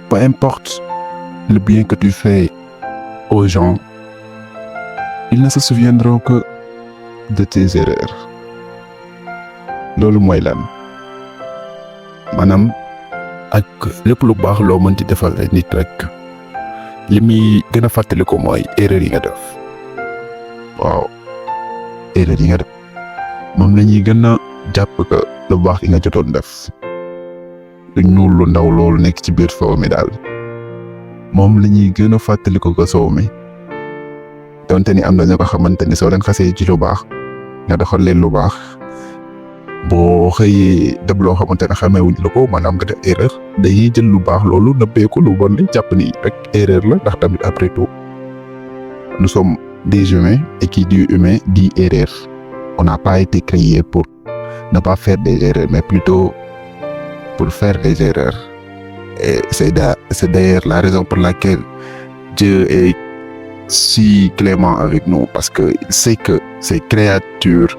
peu importe le bien que tu fais aux gens, ils ne se souviendront que de tes erreurs. loolu mooy lan maanaam ak lépp lu baax loo mën di defal ay nit rek li muy gën a fàttali ko mooy erreur yi nga def. waaw erreur yi nga def moom la ñuy gën a jàpp que lu baax yi nga jotoon def lu ñuul lu ndaw loolu nekk ci biir soow mi daal moom la ñuy gën a fàttali ko soow mi donte ni am na ñoo ko xamante ni soo leen xasee ci lu baax nga doxal leen lu baax boo xëyee dem loo xamante ne xamewuñ la ko maanaam nga def erreur dañuy jël lu baax loolu nëbbeeku lu bon li jàpp ni rek erreur la ndax tamit après tout nous sommes des humains et qui dit humain dit erreur. On n'a pas été créé pour ne pas faire des erreurs mais plutôt pour faire des erreurs. Et c'est d'ailleurs la raison pour laquelle Dieu est si clément avec nous parce que il sait que ces créatures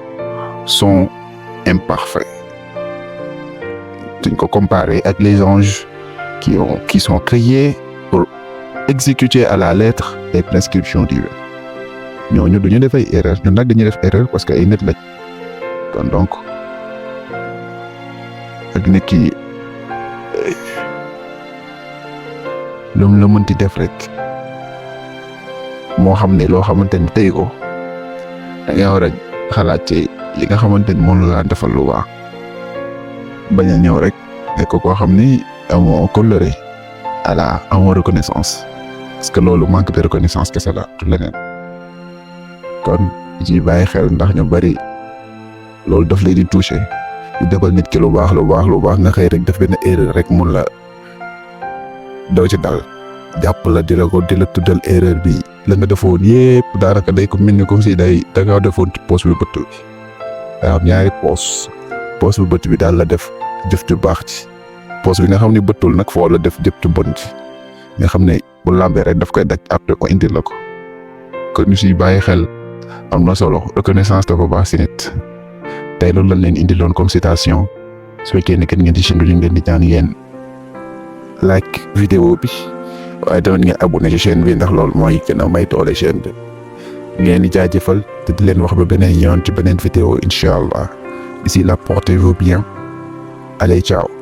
sont imparfaits. Tu peux comparer avec les anges qui sont créés pour exécuter à la lettre les prescriptions divines. ñooñu duñu def ay erreur ñun nag dañuy def erreur parce que ay nit lañ kon donc ak nit ki lu mu la mënti def rek moo xam ne loo xamante ni tey ko da nga war a xalaat ci li nga xamante ni moom la defal lu baax bañ a ñëw rek nekk koo xam ni amoo colère amoo reconnaissance parce que loolu manque de reconnaissance kese la du leneen. kon ci bàyyi xel ndax ñu bari loolu daf lay di touché di defal nit ki lu baax nga xëy rek def benn erreur rek mun la doo ci dal jàpp la di la tuddal erreur bi la nga defoon yépp daanaka day ko mel ni comme si da nga defoon ci poche bi bëtt bi daa am ñaari poche bu bëtt bi daal la def jëf ju baax ci poche bi nga xam ne bëttul nag foo la def jëf ju bon ci nga xam ne bu lambee rek daf koy daj après ko indil la ko kon ñu si bàyyi xel. am na solo reconnaissance dafa baax si nit tey loolu lañ leen indiloon comme citation su fekkee ne kenn ngeen di chaîne bi ñu ngi leen di ñaan ngeen like vidéo bi waaye tamit ngeen abonné ci chaîne bi ndax loolu mooy gën a may doole chaîne bi ngeen di jaajëfal te di leen wax ba beneen yoon ci beneen vidéo incha allah d'ici là portez-vous bien allez ciao.